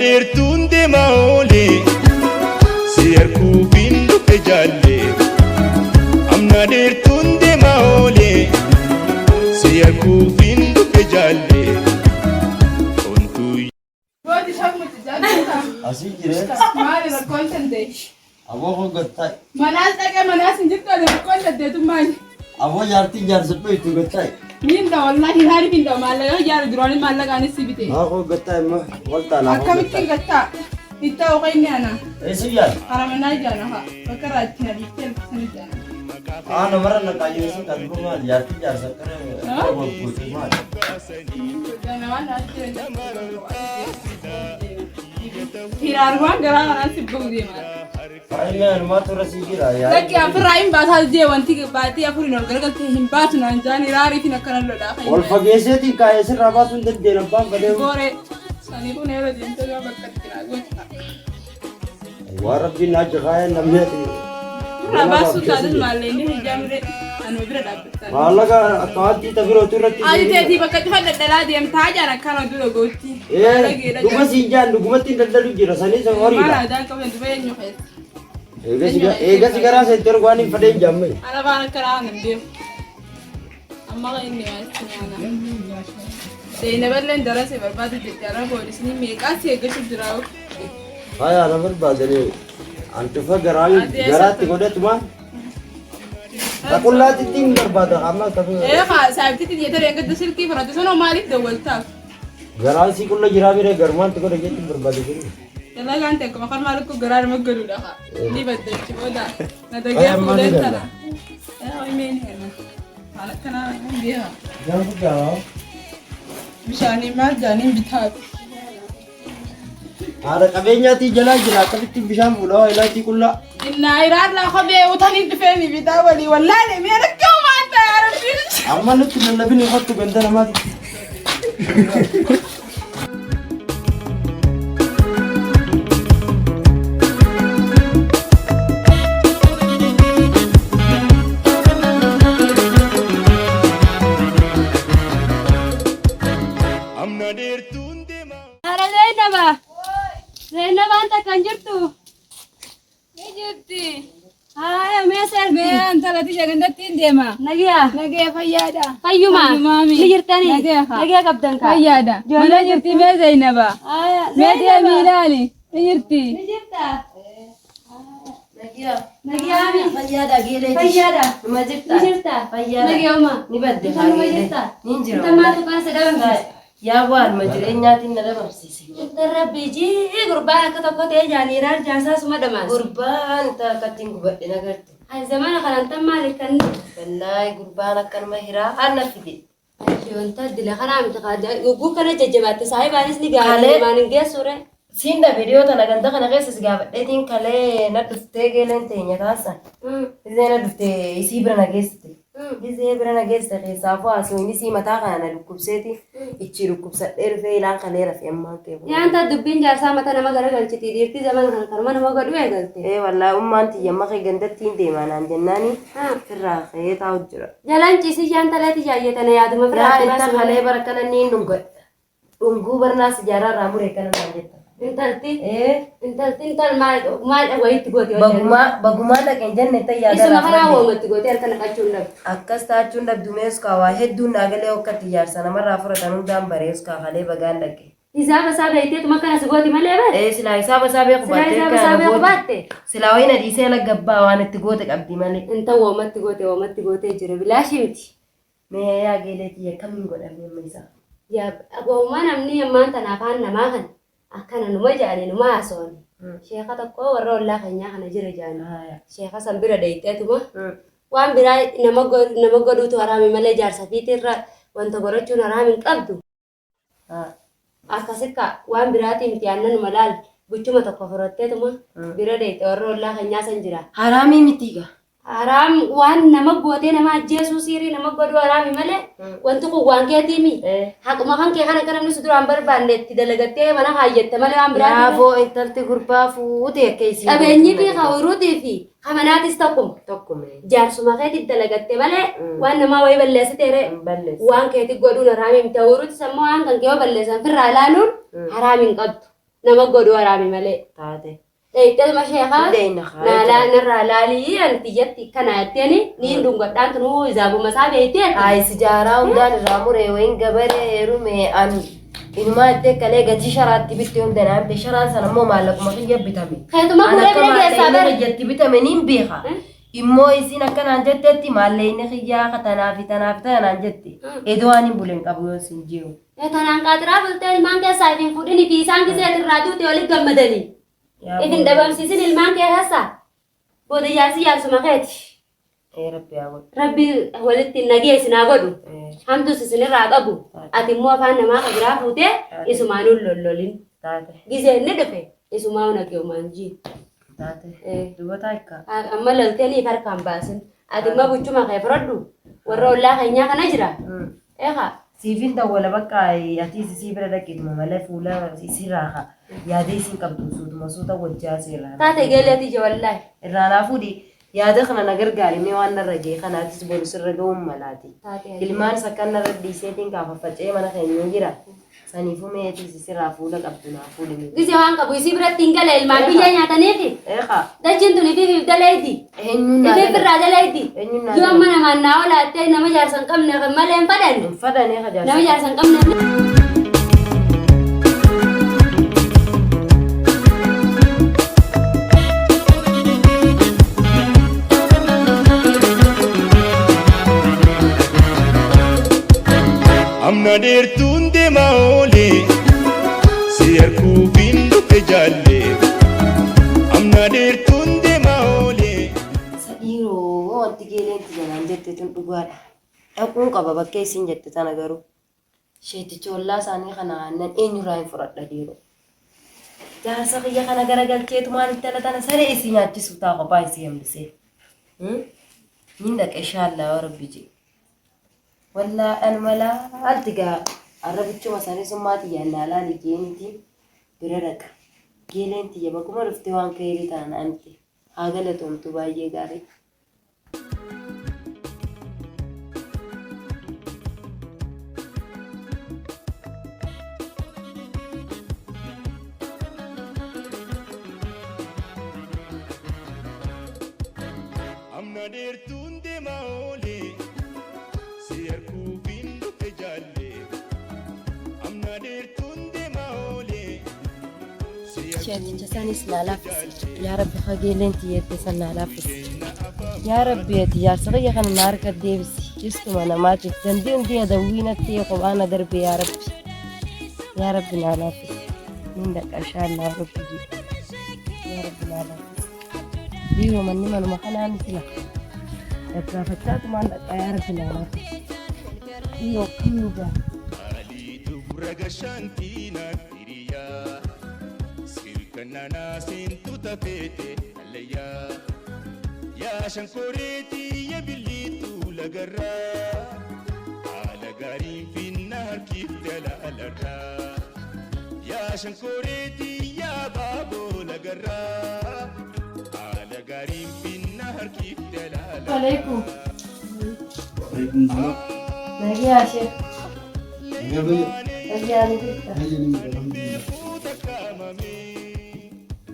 dheertuun deemaa oolee si arguufin dhufe jaallee. Amna dheertuun deemaa oolee si arguufin dhufe jaallee. Ontuu Gooti shammuti jaalladha. Asii jiree. Maali rakkoon tantee? Aboo koo gattaa. Manaas dhaqee manaas hin jirtu ani rakkoon tanteetu maali? Aboo jaartiin jaarsa dhoytu gattaa. Niin dha wallaahi haari hin dha maallaqa jaaru duraanii maallaqaanis si bite. Haa koo gattaa immoo wal taana. Akkamittiin gattaa? Itti ta'u inni ana. Eessa jaal? Karaa manaa ijaana haa. Bakka irraa itti na dhiiftee sana ijaana. Haa namarra na qaayyeessu kan dhufu maali? Jaartiin jaarsa akkana gooti maali? Hiraar waan garaa kanaan si bahu deemaa. Faayillee anumaatu irra sii jira. Lakki afirraa hin baasaa jee wanti baatii afuriin ol garagaltee hin baatu naan jaan hiraariitiin akkana lolaa. Wal fageesseetiin kaayee sirraa baasuu hin dandeenye abbaan fedhee. Booree sanii kun yeroo deemtee gaafa bakka itti naa goota. Waan rabbiin naa jikaayee namni ati. Irraa baasuu taates maallee inni hijaamre anuma bira dhaabbattaa. Maallaqa akka wanti ta birootu irratti. Ati teetii bakka cufa daldalaa deemtaa jaan akkana dura gootti. Ee dhuma siin jaan dhugumatti hin daldalu jira sanis Maal horiidha. aadaa qaban duba eenyu keessa. Eegasi garaa seentee waan hin fedheen jaamme. Ana baan akkanaa kan hin deemu. Amma kan inni waasitti nyaana. Seenaballeen darase barbaadu jechaadha poolisni meeqaa si eeggachuu jira. Faaya na barbaadanii an cufa garaa garaatti godhatuma. Taqullaatti ittiin barbaada amma tafi. Ee haa saayibtitti jettee eeggadda silkii fudhate sanoo maaliif dawwaltaaf? Garaan si qulla jiraa bire garumaatti godha jechuun barbaade jiru. Dalagaan ta'e akkuma kan maal akka garaa nama galuudha haa. Ni baddachi booda. Na Faaya dagee ammaa ni fuudheen galla. tana. Ee himeen heerna. Haala akkanaa hin beekaa. Bishaan guddaa. Bishaanii maal jaaniin bitaa. Haadha qabeenyaatii jalaa jira akkamitti bishaan fuudhaa ilaatii qullaa. Innaa iraarraa kophee utanii dhufee ni bitaa walii wallaalee mee rakkoo maal ta'e arabbiin. Amma nutti lallabin kottu ganda namaati. Amna dheertuun deemaa. Haadha Zainaba. Zainabaan takka hin jirtu. Ni jirti. Haaya mee selfie. Mee intala tiyya gandatti hin deema. Nagiyaa. Nagee fayyaadha. Fayyuma. Fayyumaami. Ni jirtanii. Nagee haa. Nagee qabdan kaa. Fayyaadha. Mana jirti mee Zainaba. Haaya. Mee deemii ilaali. Ni jirti. Ni jirta. Nagiyaa. Nagiyaa mi. Fayyaadha geelee. Fayyaadha. Numa jirta. Ni jirta. Fayyaadha. Nagee uma. Ni badde Inta numa geelee. jirta. Nin jira. Inta maaltu kana si dhabamsiise? Yaa waanuma jireenyaatiin na dhabamsiise. Inta rabbi jii gurbaan akka tokko ta'ee jaaniiraan jaarsaa suma dhamaas. Gurbaan inta akkattiin gubadhe nagarte. Ay zamana kanan tan maaliif kan Wallaahi gurbaan akkanuma hiraa haala fide. Wanta dila kanaa miti gogguu kana jajjabaatte saahibaanis ni gaafate Kalee- maan hin geessuure. Siin dhabe dhiyoo tana ganda kana keessa si gaafadheetiin kalee na dhuftee geeleen teenya taasisan. Gizee na dhuftee isii bira na geessite. Gizee bira na geessite keessaafuu haasawni isii mataa kana na dhukkubseeti. Ichi dhukkubsadhee dhufee ilaan kalee rafee ammaan kee kun. Nyaanta dubbiin jaarsaa mata nama garagalchiti dhiirti zamana kana kanuma nama godhu eegalte. Ee wallaahi ummaan tiyya amma kee gandatti hin deemaa naan jennaani firraa ka'ee taa'u jira. Jalaan ciisii jaantalee tiyya tana yaaduma Yaa firraa inta kalee bara kana niin dhungadha. Dhunguu barnaas ijaaraa irraa muree kana naan jetta. Intalti Ee intalti intal maal maal wayitti goote bagumaa bagumaa dhaqeen jenne ta'e yaada Isuma irraa kanaa fudhadhe. woomatti goote harka naqachuu hin dhabdu. Akkas taachuun dhabdu meeskaa waa hedduun naa galee hokkatti ijaarsa namarraa fudhatan hundaan bareeskaa kalee bagaan dhaqe. Hisaaba isaa beekteetuma akkana si gooti malee bare. Ee silaa hisaaba isaa beeku Silaa baattee hisaaba isaa kana beeku goote. baatte. Silaa wayii na dhiisee ala gabbaa waan itti goote qabdi malee. Inta woomatti goote woomatti gootee jira bilaashii miti. Mee yaa geelee tiyya akkamiin godhamee amma isaa? Yaa gowwummaa namni ammaan tana afaan namaa kana akkana numa jedhanii numa haasa'an. Sheeka tokko warra ollaa keenyaa kana jira jedhanii. Haaya. Sheeka san bira dheeyxeetuma waan biraa nama nama godhuutu haraami malee jaarsa fiitirra wanta godhachuun haraami hin qabdu. Akkasikka waan biraatii miti aannanuma laal buchuma tokko fudhatteetuma bira dheeyxe warra ollaa keenyaa san jira. Haraamii miti gaa. Haraam waan nama gootee nama ajjeesuu siirii nama godhuu haraami malee wanti kun waan keetiimi. Haquma kan kee kana akka namni si duraan barbaanne itti dalagattee mana kaayyatte malee waan biraa. Yaaboo intalti gurbaa fuute akka isiin. Qabeenyii fi hawwiruutii fi kamanaatis tokkuma. Tokkuma. Jaarsuma keetti dalagatte malee waan namaa wayii balleessiteere Hin balleessu. waan keetti godhuun haraami miti. Hawwiruutis ammoo waan kan kee yoo balleessan firraa ilaaluun haraami hin qabdu. Nama godhu haraami malee. Taate. Dheeyxeetuma sheekaa Deeyna haa. naalaa narraa laalii ani tiyyatti kana jetteeni niin dhungadhaan tunuu izaabuma isaa beektee. Ayi sijaaraa hundaan irraa muree wayin gabaree heerume ani inumaa itti kalee gatii sharaatti bitte hunda naan bite sharaan sana immoo maallaquma kiyya bitame. Keetuma An fuudhee akka bira geessaa maallaqni bari. kiyyatti bitame niin beeka. Immoo isiin akkanaan jettetti maallaqni kiyyaa ka tanaa fi tanaa fi tanaan jette. Edoo waan hin buleen qabu yoo sin jiru. Tanaan qaatiraa bultee ilmaan keessaa ifin fuudhini fi isaan gisee irraa duute walitti gammadanii. Ifin dhabamsiisin ilmaan kee keessaa. Booda jaarsi jaarsuma keeti. Ee rabbi haa godhu. Rabbi walitti nageessi naa godhu. Ee, Hamtus isinirraa qabu. Ati immoo afaan namaa kan biraa fuutee isumaan hin lollolin. Taate. Gisee inni dhufe isumaa nageumaan jii. Taate. Ee. Dubata akka. Amma loltee harkaan baasin. Ati immoo buchuma kee fudhadhu. Warra ollaa keenyaa kana jira. Eegaa. Siifin dawwala bakka ati isii bira dhaqxuma malee fuula isirraa haa yaada isin qabdu suutuma suuta wajjaa seerraa. Taate geeleeti ija wallaahi. Irraa naa fuudhi yaada kana na gargaari mee waan narra ga'e kanaatis boru sirra ga'uun malaati. Taate. Ilmaan sakkan narra dhiiseetiin kaafaffacee mana keenya jira. Saniifuu mee ati isirraa fuula qabdu naa fuudhi mee. Gisee waan qabu isii biratti hin gale ilmaan biyya nyaataniifi. Eeqa Dachiin tun ifiif daleeti. eenyuun naa Ifiif irraa daleeti. Eenyuun naa Yoo amma namaan naa olaattee nama jaarsa hin qabne kan malee hin fadhan. Hin fadhanee Nama kajaarsa. jaarsa hin qabne. Amna dheertuun deemaa oolee si harkuufiin dhufe jaallee. Amna dheertuun deemaa oolee. Dhiiroo wanti geeleetti jalaan jette tun dhugaadha. Dhaquun qaba bakka isin jette tana garuu. Sheeticha ollaa isaanii kana aannan eenyurraa hin fudhadha dhiiroo. Jaarsa kiyya kana garagalcheetu maal intala tana saree isii nyaachisu taa kophaa isii hambisee. Nin dhaqa inshaallaa yoo rabbi jedhe. Wallaa anuma laalti gaa arrabichuma saree summaa tiyyaan naa laali jeeniiti bira dhaqa. Geeleen tiyya bakkuma dhuftee waan ka'eerii tana naan itti haa galatoomtu baay'ee gaarii. Amna dheertuun deemaa oolee si harkuufiin dhufe jaallee. Amna dheertuun deemaa oolee si Sheeticha sanis naa laaffisi. Yaa Rabbi fageeleen tiyyette san naa laaffisi. Yaa Rabbi ati jaarsa kiyya kana na harka deebisi. Istuma namaatiif dandii hundi adawwii natti kophaa na darbe yaa Rabbi. Yaa Rabbi naa laaffisi. Nin dhaqa inshaallaa Rabbi jedhe. Yaa Rabbi naa laaffisi. Dhiiroo manni manuma kanaa miti la. Gaggaafachaatumaan dhaqa yaa Rabbi naa laaffisi. Dhiiroo akkamiin jaa. Qaalii dubra gashaantiinaan hiriyaa sirkannaanaa seentu tafeete hallayyaa yaa shankoreetii ya billiitu lagarraa haala gaariin finna harkifte alaalarraa yaa shankoreetii yaa baaboo lagarraa haala gaariin finna harkifte alaalarraa. Alaikum. Waalaikum salaam. Nagaa sheekh. Nagaa fayya. Nagaa ni jirta. Fayya ni miti alhamdulillah.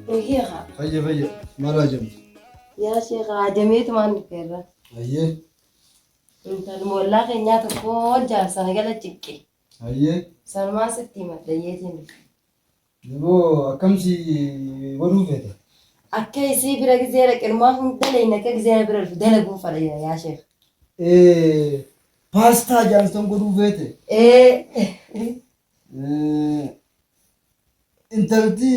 Nagaa haa. Fayya fayya. Maal haajamtu? Yaa sheekh haajameetumaan dhufeerra. Hayyee. Intaluma ollaa keenyaa tokko jaarsa nagala ciqqe. Hayyee. Sanumaan sitti himadha yeetiin dhufe. Daboo akkamsi godhuu feete? Akka isii bira gizee dhaqe ilmaa hunda leeyna akka gizee bira dhufu dalaguu fadha yaa sheekh. Paastaa jaarsan godhuu feete? Ee. Intalti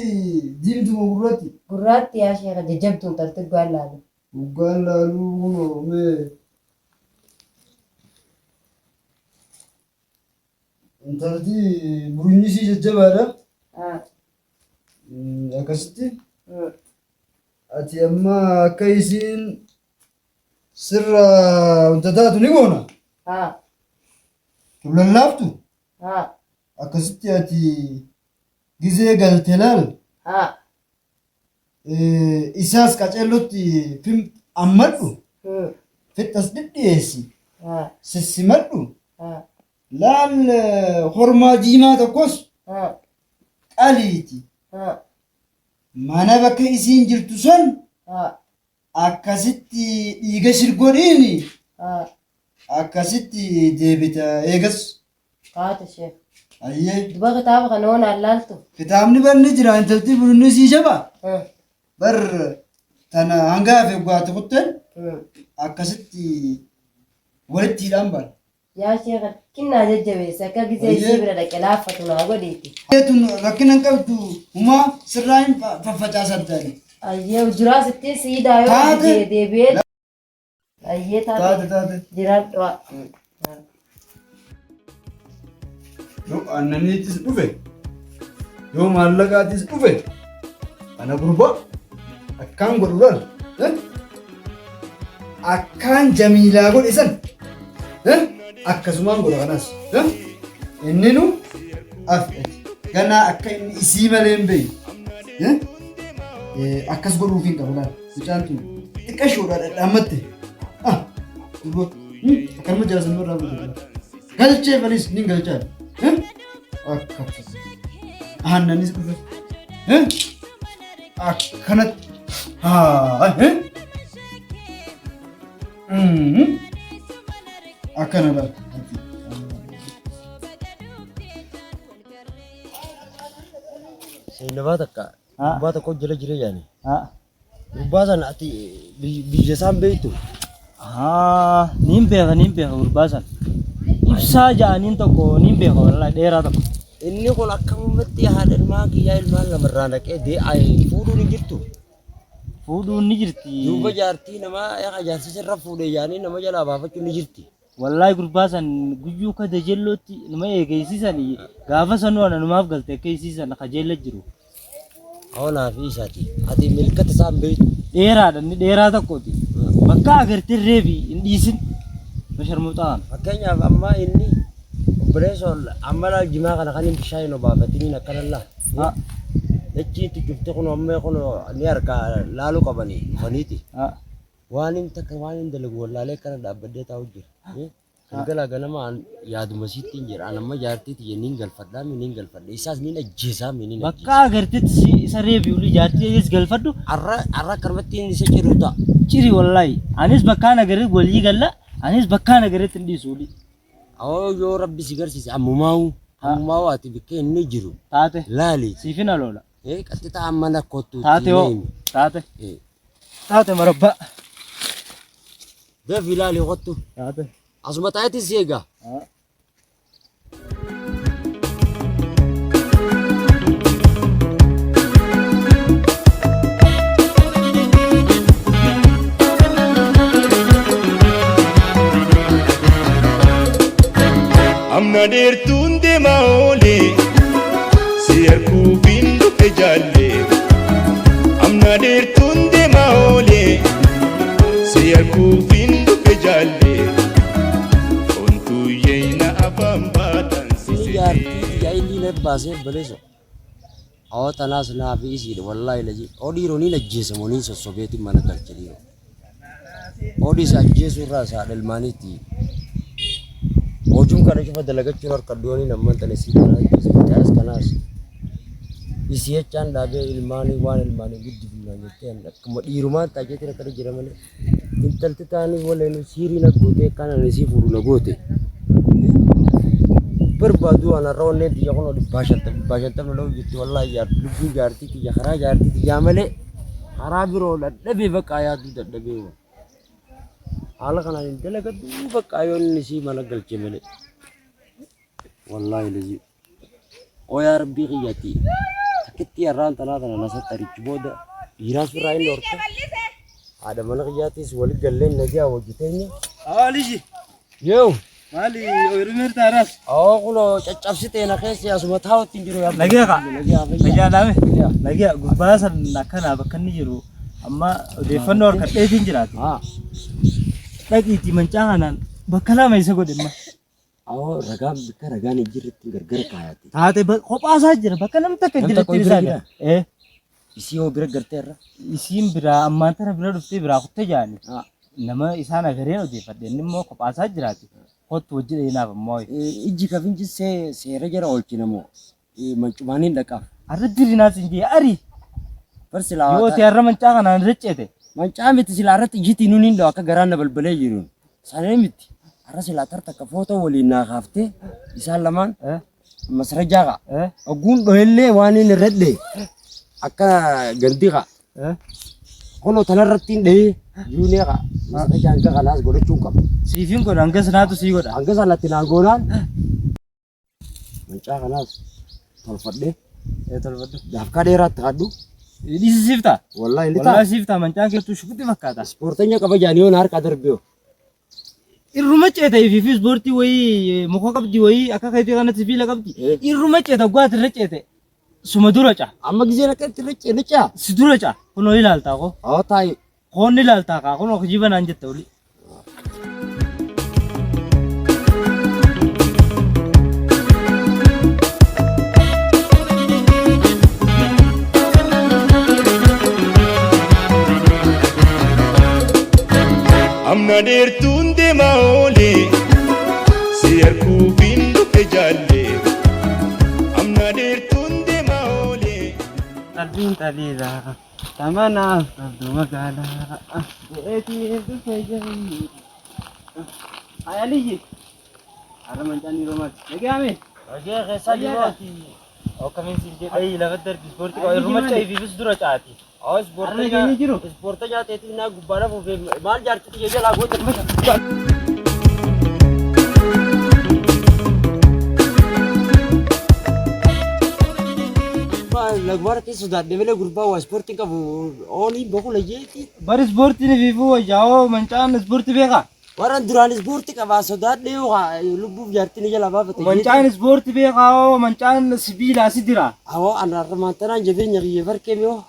diimtuma gurraatti? Gurraatti yaa sheekh jajjabtuu intalti guddaan laalu. Waggaan laaluu kunoo mee intalti burunyi isii jajjabaadha. Akkasitti ati amma akka isiin sirra wanta taatu ni goona. Tun lallaaftu akkasitti ati gizee galte laal isaas qaceellotti ammadhu fixxas dhidhiyeessi sissimadhu laal hormaa diimaa tokkos qaliiti. Mana bakka isiin jirtu sun akkasitti dhiiga shirgodhiini akkasitti deebita eegas. Taate sheekh. Ayyee. Duba kitaaba kana hoo naan laaltu. Kitaabni barni jira intalti bunni sii jaba. Bar tana hanga hafe gwaate kutten akkasitti walitti hidhaan baana. Yaa sheekha kinnaa jajjabeessi akka gizee isii bira dhaqe laaffatu naa godhiiti. Tun rakkina hin qabdu humaa sirraa hin faffacaasaddaani. Ayyee ujuraa sittiin siidaa yoo Taate. didee deebi'ee. Ayyee taate. Taate taate. Jiraadhu. Yoo aannaniittis dhufe yoo maallaqaatis dhufe ana gurbaa akkaan godhu laal akkaan jamiilaa godhe san akkasumaan godha kanas inninu af'ati ganaa akka inni isii malee hin beeku akkas godhuuf hin qabu laal mucaan tun xiqqashoodha dhadhaammatte ah duba akkanuma jaasan irraa godhu galchee fanis nin galchaa akka aannanis dhufe akkanatti haa akkana laal. Seenabaa takka gurbaa tokko jala jira jaani. Gurbaa sana ati biyya isaan beektu. Niin beeka niin beeka gurbaa sana. Ibsaa ja'aniin tokko niin beeka wallahi dheeraa tokko. Inni kun akkamumatti haadha ilmaan kiyyaa ilmaan lamarraa naqee fuudhuun hin jirtu. Fuudhuun ni jirti. Duuba jaartii namaa jaarsa sirra fuudhee jaanii nama jalaa baafachuun ni jirti. Wallahi gurbaa san guyyuu ka dajellootti nama eegeysiisan gaafa sanuu ana numaaf galte akka isiisan kajeella jiru. Hawalaa fi isaati. Ati milkata isaan beektu. Dheeraadha inni dheeraa tokkooti. Bakka agartee reebi hin dhiisin. Basharmuuxaan. Fakkeenyaaf amma inni obboleessa amma laal jimaa kana kan hin bishaan hin obaafatiniin akkana laa. Dachii itti cufte kun amma kun ni harkaa laaluu qabanii dhufaniiti. Waan hin takka waan hin dalagu wallaalee akkana dhaabbadhee taa'u jira. Galgalaa ganama an yaaduma sitti hin jira. An amma jaartii tiyya niin galfadhaa mi niin galfadha. Isaas niin ajjeesaa mi niin Bakka ajjeesa. agartetti si isa reebi uli jaartii ees galfadhu. Arra arra akkanumatti inni isa ciru ta'a. Ciri wallahi. Anis bakkaan agarretti walii galla. Anis bakkaan agarretti hin dhiisu uli. Awoo yoo rabbi si garsiise ammumaa'u ammumaa'u ati bakka inni jiru Taate. laali. Siifin aloola. Qaxxitaa amma na kottu Taate hoo. Taate. Taate marabbaa. Daf ilaali kottu. Taate. Asuma taa'etti si eega. Amna dheertuun deemaa oolee si arguufin dhufe jaallee. Amna dheertuun deemaa oolee si arguufin dhufe jaallee. Ontuu yeena afaan baatan si Jaartii sedee. tiyya inni na baasee baleessa. Awwa tanaas naa fi isiidha wallaahi laji. Oo dhiiroo niin ajjeesamoo niin sossobeetiin mana galche dhiiroo. Oo dhiisa ajjeesuu irraa isaa ilmaaniitti. Hojuun kana cufa dalagachuun harka dooniin amman tana isii kanaa ajjeese kanaas kanaas. Isii jechaan dhaabee ilmaanii waan ilmaanii guddifnaa jettee akkuma dhiirumaan taajeetiin akkana jira malee. Intalti taanii waliin siirii na gootee akkaan ani isii fuudhu na goote. Barbaadu waan har'a onneen tiyya kun 150 150 na dha'u jirti wallaahi lubbuu jaartii tiyya karaa jaartii tiyyaa malee karaa biroo dadhabee bakka yaaduu dadhabee waan. Haala kanaan hin dalagadhu bakka yoo inni isii mana galche malee. Wallaahi lazii. Oo yaa rabbii kiyyatti takkitti har'aan tanaa tana na sattarichi booda dhiiraas birraa inni horte. Haadha mana kiyyaattis wali galleen nagaa wajji teenya. Awaaliji. Yeew. Maali ooyiruu meertaaraas? Awoo kunoo caccabsitee na keessa asuma taa'utti hin jiru yaa. Nagee kaa. Nagee fayyaa. Nagee dhaame. Nagee gurbaa san akkanaa bakka inni jiru amma odeeffannoo harkadheetiin jiraati. Dhaqiitii mancaa kanaan bakka lama isa godhe amma. Awoo ragaan bakka ragaan hin jirretti gargar kaayate. Taate kophaa isaa jira bakka namni takka hin Namni tokko jirretti bira isaa jira? jira. Isii hoo bira gartee irra? Isiin biraa ammaan tana bira dhuftee biraa kutte jaani. Nama isaan agareen odeeffadhe inni immoo kophaa isaa jiraati. Kottu hojii dheenaaf ammoo. Ijji kafinji seera jara oolchina moo mancumaaniin dhaqaaf. Arra dirrinaa siin jee ari. Bar silaa Yoo ta'e arra mancaa kanaan riccete. Mancaa miti silaa irratti ijjitii nuun hin dhawu akka garaan na balbalee jiruun. Sanee miti. Arra silaa tar takka footoo waliin naa kaaftee isaan lamaan masrajaa ka'a. Ogguun dhohellee waan inni irra dhahe akka gandi ka'a. Kunoo tanarratti hin dhahee juunee ka'a. Masrajaa hanga kanaas godhachuu qaba. Siifin godha hanga sanaatu sii godha. Hanga sanatti naa goonaan mancaa kanaas tolfadhee Tolfadhu. Dafkaa dheeraatti kadhu. Dhiisi siif ta'a. Wallaahi ni ta'a. Wallaahi siif ta'a mancaan keettuu shukutti fakkaata. Ispoortanya qaba jaanii yoo na harkaa darbee. Irruma ceeta ifiif ispoortii wayii muka qabdi wayii akka keetii kanatti sibiila qabdi. Irruma ceeta gwaati irra ceete. Suma dura ca. Amma gizeen akka itti irra ceene caa. Si dura ca. Kunoo ilaaltaa koo. Haa taa'i. Koon ilaaltaa kaa kunoo kijiba naan jette olii. Amna dheertuun deemaa oolee si arguufin dhufe jaallee. Amna dheertuun deemaa oolee. Qalbiin xaliila tamanaaf qabdu magaalaa bu'eetiin dhufe jedhanii. Ayaliyyi har'a mancaan yeroo maati. Dhaga'ame. Hojii keessaa jiruuti. Akkamiin siin jedhee lafa darbi ispoortii qaba. Irruma caa'ifiifis dura caati. Haa ispoortanya ta'eetiin naa gubbaa lafa maal jaartii xiyya jalaa goota. Lagbaara keessa sodaadhe malee gurbaa waa ispoortiin qabu oolii bakula jeeti. Bar ispoortiin ifiifuu wayyaa'oo mancaan ispoortii beekaa? Warra duraan ispoortii qabaa sodaadhe yoo lubbuuf jaartiin ija lafaa fate. Mancaan ispoortii beekaa hoo mancaan sibiilaa si jira. Awoo ana armaantanaan jabeenya kiyya barkee miyoo.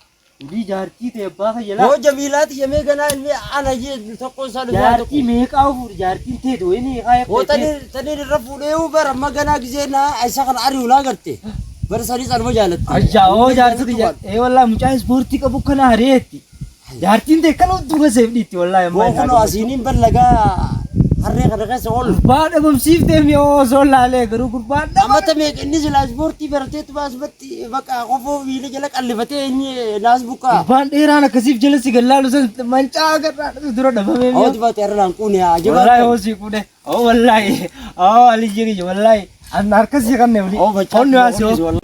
Hojii jaartii ta'e abbaa fayyalaa. Hoo jamiilaati yemee ganaa ilmi ana jee tokko isaa dhufee Jaartii meeqaa fuudhe jaartiin teetu wayini haaya Hoo taniin irra fuudhee bara amma ganaa gizee naa isa kana ari'u naa garte. Bara saniis anuma jaalatte. Ajaa oo jaartii tiyya ee wallaahi mucaan ispoortii qabu kana hareetti. Jaartiin ta'e kana duuba seef dhiitti wallaahi Hoo ammaa. kunoo asiiniin ballagaa harree kana keessa oolu. Gurbaa dhabamsiiftee mi'oo osoo laalee garuu gurbaa dhaba. Amata meeqa inni silaa ispoortii barateetu baasumatti bakka qofoo miila jala qallifatee inni naas buqqaa. Gurbaan dheeraan akkasiif jala si gallaalu san mancaa agarraa dura dhabamee mi'oo. Hawwati baate har'a naan quune haa Wallaahi jabaatu. hoo sii quune. Oo wallaahi. Oo alii jirija wallaahi. An harka sii kanne wali. Oo bachaa. Onni waa si hoo.